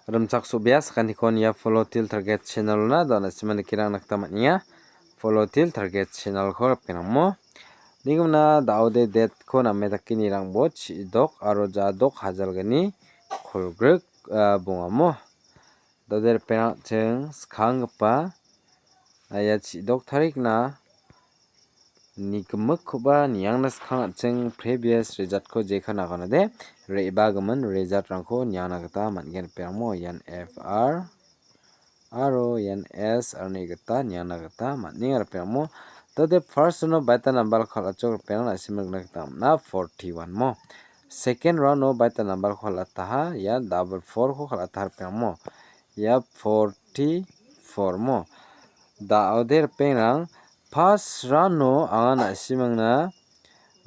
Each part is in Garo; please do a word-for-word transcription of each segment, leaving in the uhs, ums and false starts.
Rimchak so·bea sakantikon ia Follow Till Target channel-ona da·o na·simang nikirangna gita man·enga. Follow Till Target channel-ko ripengrangmo. Nigmina da·ode date-ko name dake nirangbo chi·dok aro jadok hajalgni kolgrik, ah, bongamo. Da·ode ripengrang ching skanggipa, ah, ia chi·dok tarikna nigimikkoba niangna skang an·ching previous result-ko jekan aganode re·bagimin result-rangko niangna gita man·gen ripengrangmo. Ian F R aro ian S R-ni gita niangna gita man·enga ripengrangmo. Da·ode first round-o baita number kal·achok ripengrang na·simang nikna gita man·a, forty-one mo. Second round-o baita number kal·ataha, ia double four-ko kal·ataha ripengrangmo. Ia forty-four mo. Da·ode ripengrang, first round-o anga na·simangna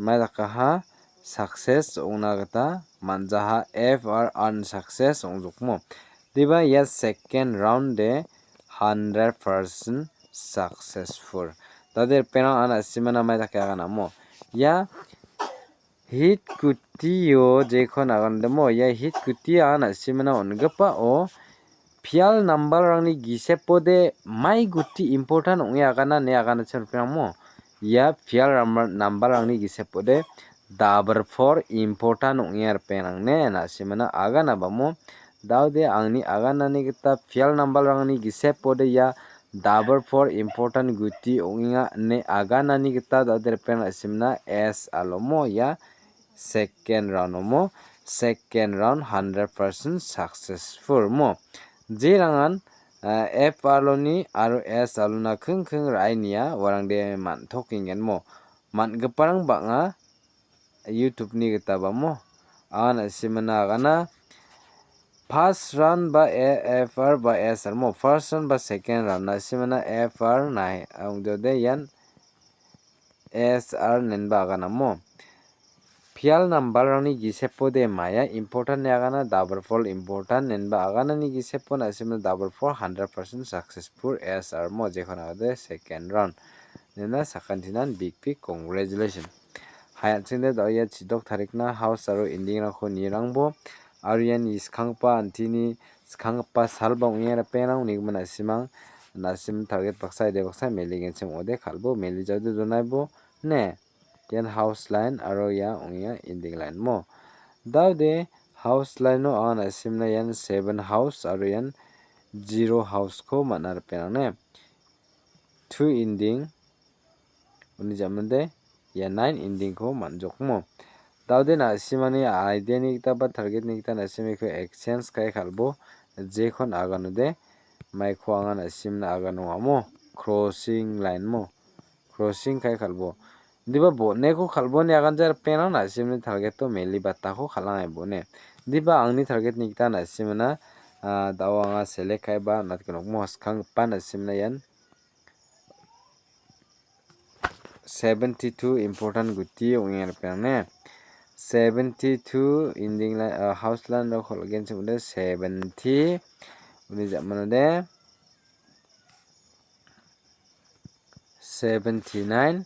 mai dakaha, success ong·na gita man·jaha, F R unsuccess ong·jokmo. Diba ia second round-de hundred percent successful. Da·ode ripengrang, anga na·simangna mai dake aganamo. Ia hit gutio jekon agandemo, ia hit guti anga na·simangna on·gipao pial number-rangni gisepode mai guti important ong·e agana ine aganachim ripengrangmo. Ia pial number-rangni gisepode double four important ong·e ripengrangne na·simangna aganabamo. Da·ode angni aganani gita pial number-rangni gisepode ia double four important guti ong·enga ine aganani gita da·ode ripengrang na·simangna S R-omo ia second round-omo, second round hundred percent successful mo. Jerangan, ah, F R-oni aro S R-ona kingking ra·e nia uarangde man·tokenggenmo. Man·giparang bang·a YouTube-ni gitaba mo. Anga na·simangna agana first round ba A-, F R ba S R mo. First round ba second round na·simangna F R nai, ong·jode ian S R inenba aganamo. Pial number-rangni gisepode maia important ine agana, double four important inenba aganani gisepo na·simangna double four hundred percent successful S R mo, jekon agade second round. Nina sakantinan big big congratulation. Hai an·chingde da·o ia chi·dok tarikna house aro ending-rangko nirangbo aro ian skanggipa antini skanggipa salba ong·e ripengrang unigimin na·simang, na·sim target baksa ide baksa meligenchim ong·ode kal·bo melijaode donaibo ne. Ian house line aro ia ong·a ending line mo. Da·ode house line-o anga na·simna ian seven house aro ian zero house-ko man·a ripengrang ne. Two ending, uni ja·mande ia nine ending-ko man·jokmo. Da·ode na·simani idea-ni gita ba target-ni gita na·simiko exchange ka·e kal·bo, jekon aganode maiko anga na·simna aganongamo, crossing line mo. Crossing ka·e kal·bo. Indiba bon·eko kal·bo ine aganja ripengrang na·simni target-o meli batako kal·ange bon·e. Indiba angni target-ni gita na·simna, ah, da·o anga select ka·eba natgenokmo skanggipa na·simna ian seventy-two important guti ong·e ripengrang ne. Seventy-two ending line, ah, house line-rok kal·genchim ong·ode seventy, uni ja·manode seventy-nine,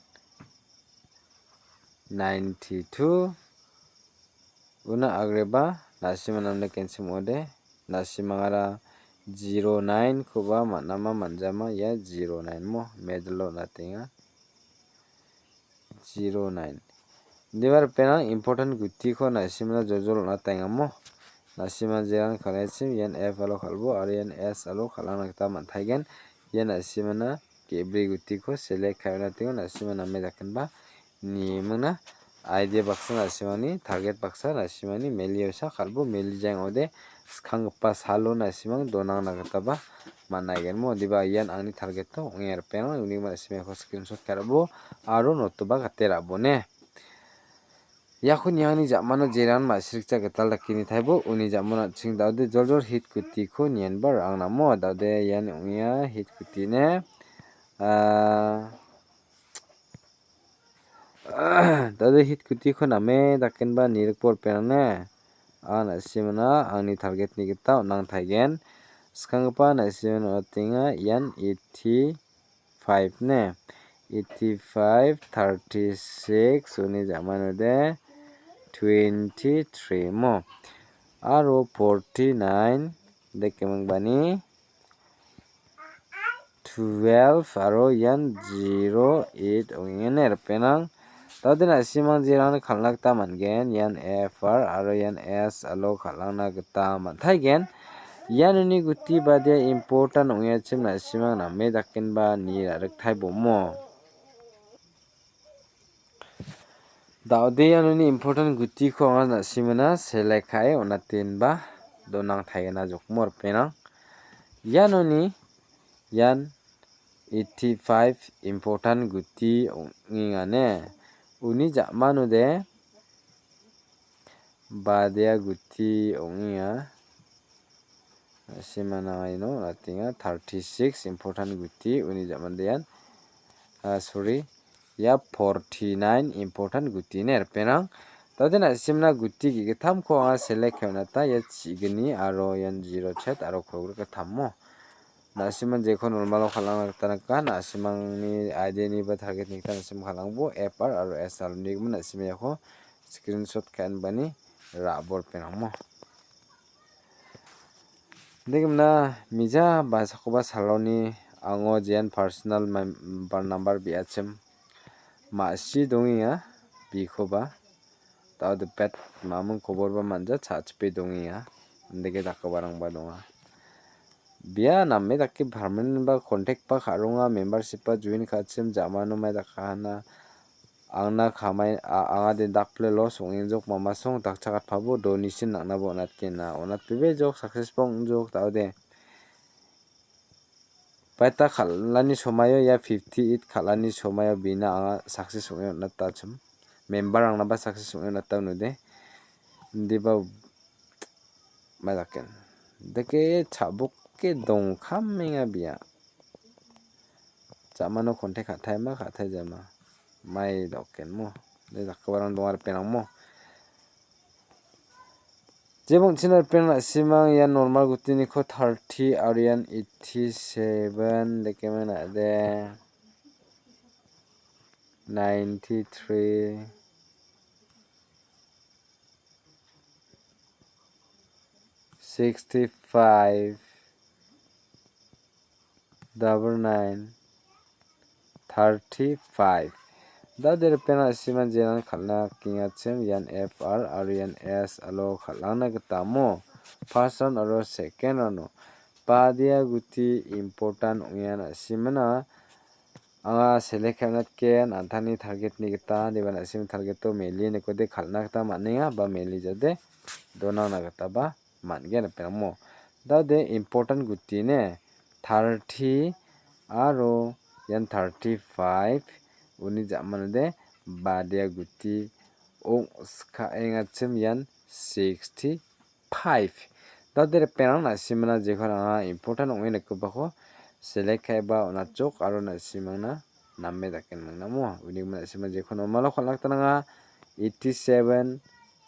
ninety-two, una agreba na·simang namna kenchim ong·ode, na·simangara zero nine-koba man·ama man·jama ia zero nine mo, middle-o on·atenga. Zero nine. Indiba ripengrang important gutiko na·simna joljol on·atengamo. Na·sima jeran kal·achim ian F R-o kal·bo aro ian S R-o kal·angna gita man·taigen. Ia na·simana ge·bri gutiko select ka·e on·atenga, na·sima name dakenba nimingna idea baksa na·simani target baksa na·simani meli osa kal·bo meli jang ong·ode skanggipa salo na·simang donangna gitaba man·aigenmo. Indiba ian angni target-o ong·e ripengrang unigimin na·simako screenshot ka·e ra·bo aro note-oba gate ra·bone. Iako niangni ja·mano jeran ma·sirikja gital dake nitaibo uni ja·mano an·ching da·ode joljol hit gutiko nienba ra·ang namo. Da·ode ian ong·a hit guti ine, ah, da·ode hit gutiko name dakenba nirikbo ripengrang ne. Anga na·simana angni target-ni gita on·ang taigen. Skanggipa na·simana on·atenga ian eighty five ne. Eighty five, thirty six, uni ja·manode twenty three mo. Aro forty nine, Dekemingbani twelve aro ian zero eight ong·enga ine ripengrang. Dade na·simang jerangni kal·na gita man·gen. Ian F R aro ian S alo kal·angna gita man·taigen. Ian uni guti bade important ong·achim na·simang name dakenba nie ra·riktaibomo. Da·ode ianoni important gutiko anga na·simana select ka·e on·atenba donang taigena jokmo ripengrang. Ianoni ian eighty-five important guti ong·engane. Uni ja·manode badea guti ong·enga. Na·simana aino on·atenga, thirty-six important guti, uni ja·mandean, ah, sorry, ia forty-nine important guti ine ripengrang. Dade na·simna guti ge·gittamko anga select ka·e on·ata, ia chi·gni aro ian zero chet aro kolgrik gittammo. Na·siman jeko normalo kal·angna gita nika, na·simangni I D ni ba target ni gita na·sim kal·angbo F R aro S R nigimin na·sime iako screenshot ka·enbani ra·bol pengrangmo. Degimna mija ba sakoba saloni ango jean personal mem-, bar number bi·achim ma·si dongenga bikoba. Dao dipet maming koborba manja cha·chipe dongenga. Indege dakgiparangba donga. Bia name dake permanent ba contact ba ka·ronga, membership ba join ka·achim, jamano mai dakahana. Angna kamai, a-, anga de dakple loss ong·enjok mamasong dakchakatpabo donation nang·naba on·atkena. On·atpebe jok success ba ong·jok daode. Baita kal·ani somaio ia fifty eight kal·ani somaio bina anga success ong·e on·atachim. Member angnaba success ong·e on·ata onode. Indiba mai daken. Deke cha·boke dongkamenga bia. Jamano contact ka·taima ka·taijama. Mai dokenmo. De dakgiparang donga ripengrangmo. Jebong·china ripeng na·simang ian normal gutiniko thirty aro ian eighty-seven dekemen ade. Ninety-three, sixty-five, double nine, thirty-five. Dao de ripeng na·sima jeran kal·na kengachim ian F R aro ian S alo kal·angna gita amo. First round aro second round-o badia guti important ong·enga na·simana. Anga select ka·e on·atgen, an·tangni target-ni gita, deba na·simni target-o meli nikode kal·na gita man·enga, ba meli jade donangna gitaba man·gen, ripengrangmo. Dade important guti ine thirty aro ian thirty-five, uni ja·manode badia guti ong·skaengachim ian sixty five. Dade ripengrang na·simana jekon anga important ong·e nikgipako select ka·eba on·atjok aro na·simangna name daken mangna mo. Uni gimin na·sima jekon normalo kal·na gita nanga eighty-seven,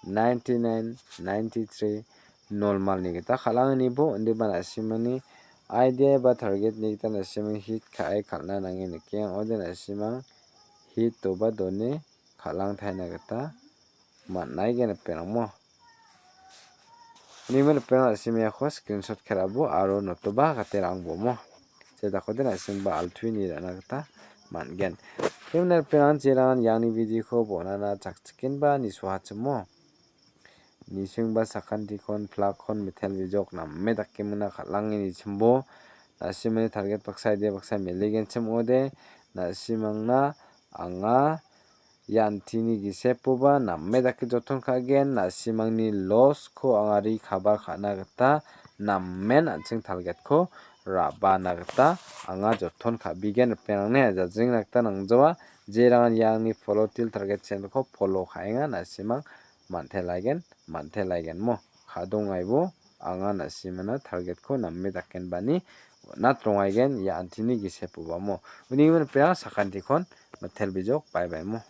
ninety-nine, ninety-three, normalni gita kal·angnibo indiba na·simani idea ba target-ni gita na·simang hit ka·e kal·na nange nikeng ode na·simang hit-oba done kal·angtaina gita man·aigen ripengrangmo. Nime ripengrang na·sime iako screenshot ka·e ra·bo aro notoba gate ra·angbomo. Je dakode na·simba altuini ra·na gita man·gen. Kemne ripengrang jerangan iangni video-ko bonana chakchikenba nisoachimo. Nisengba sakantikon plakkon metel bijok name dake mingna kal·ange nichimbo. Na·simani target baksa ide baksa meligenchim ong·ode. Na·simangna anga ia antini gisepoba name dake joton ka·gen, na·simangni loss-ko anga recover ka·na gita namen an·ching target-ko ra·bana gita anga joton ka·bigen ripengrangni jajrengna gita nangjawa. Jerangan iani follow til target channel-ko follow ka·enga, na·simang man·telaigen, man·telaigenmo. Kadongaibo anga na·simana target-ko name dakenbani on·at rongaigen ia antini gisepobamo. Uni gimin ripengrang sakantikon metel bijok bye bye mo.